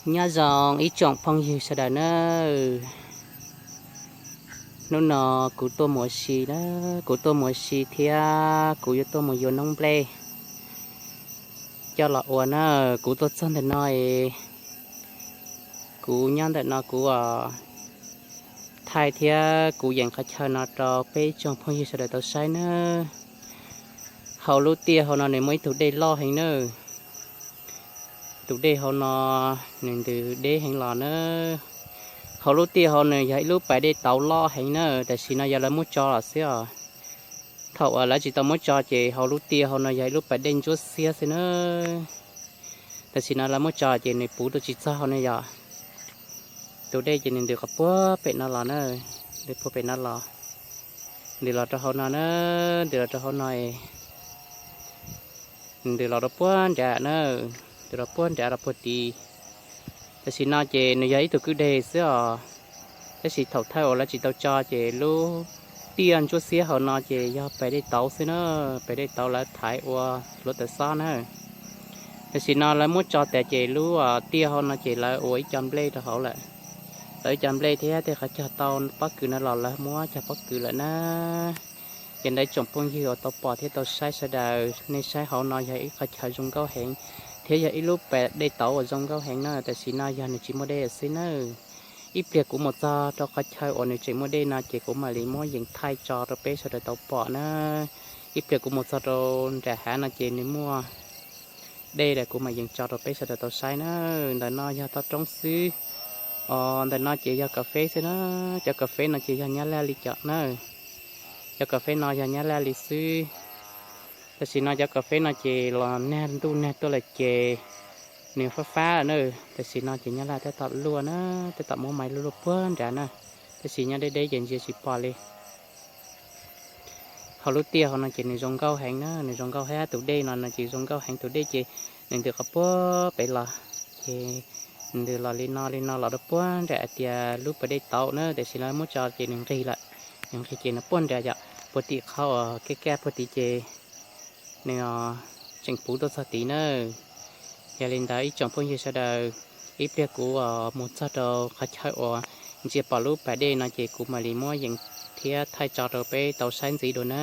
Nyob zoo ib tsoom phooj ywg sawv daws nawb. Hnub no kuv tuaj mus ua si na, kuv tuaj mus ua si thiab kuv yuav tuaj mus yuav noob nplej coj los ua na. Kuv tuaj txog ntawm no es kuv nyob ntawm no kuv thaij thiab kuv yeem qhov chaw no rau peb ib tsoom phooj ywg sawv daws tau saib na. Hauv lub tiaj hauv no nws muaj ib tug dej loj heev na. Tus dej hauv no nws ntws deb heev los na. Hauv lub tiaj hauv nws yog ib lub pas dej tauv loj heev na, tam sim no yog lawv muab tso los xwb os. Thaum uas lawv tsis tau muab tso ces hauv lub tiaj hauv no yog ib lub pas dej ntsuab xiab xwb na. Tam sim no lawv muab tso ces nws puv tuaj tsis txog hauv no yog. Tus dej ces nws ntws qhov puag pem no los na, ntws puag pem no los, ntws los rau hauv no na, ntws los rau hauv no, ntws los rau puag nrad na, ntws los puag nrad los puag tid. Tam sim no ces nws yog ib tug kwj deg xwb os, tab sis thaum thawj uas lawv tsis tau tso ces lub tiaj ntsuab xiab hauv no ces yog pas dej tauv xwb na, pas dej tauv lawv thaiv ua hluav taws xob na. Tam sim no lawv muab tso tas ces lub tiaj hauv no ces lawv ua ib co nplej rau hauv lawm. Tau ib co nplej thiab tej qhov cog tau pob kws no los lawv muab cog pob kws lawm na. Ces ntawm ib tsoom phooj ywg uas tau pom thiab tau saib sawv daws, nej saib hauv no yog ib qhov chaw zoo nkauj heev thiab yog ib lub pas dej tauv uas zoo nkauj heev na. Tam sim no yog nws tsis muaj dej xwb na. Ib pliag kuv mus txog rau qhov chaw uas nws tseem muaj dej no ces kuv mam li muab yees thaij tso rau peb sawv daws tau pom na. Ib pliag kuv mus txog rau nram hav no ces nws muaj dej lawm kuv mam yees tso rau peb sawv daws tau saib na. Ntawm no yog toj roob xwb. Os, ntawm no ces yog kas fes xwb na. Cov kas fes no ces yog Nyab Laj li cov na. Cov kas fes no yog Nyab Laj li xwb. Tam sim no cov kas fes no ces los nag ntuj nag tuaj lawm ces nws fab fab na. Tam sim no ces Nyab Laj tab tom luaj na, tab tom muab maiv luaj luaj puag nrad na. Tab sis nyob deb deb ces ntsia tsis pom li. Hauv lub tiaj hauv no ces nws zoo nkauj heev na, nws zoo nkauj thiab tus dej no no ces zoo nkauj heev, tus dej ces nws ntws qhov puag pem los, ces ntws los li no li no los rau puag nram hais tias lub pas dej tauv na, tam sim no muab tso ces nws nqig lawm, nws nqig ces nws puag nrad yom, puag tim qhov uas kaj kaj puag tid ces nws tseem puv tuaj txog tid na. Yog li ntawd ib tsoom phooj ywg sawv daws, ib pliag kuv mus txog rau qhov chaw uas ntsia pom lub pas dej no ces kuv mam li muab yees thiab thaij tso rau peb tau saib ntxiv dua na.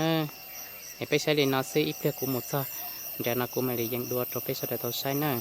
Es peb saib li no xwb, ib pliag kuv mus txog nrad no kuv mam li yees dua rau peb sawv daws tau saib na.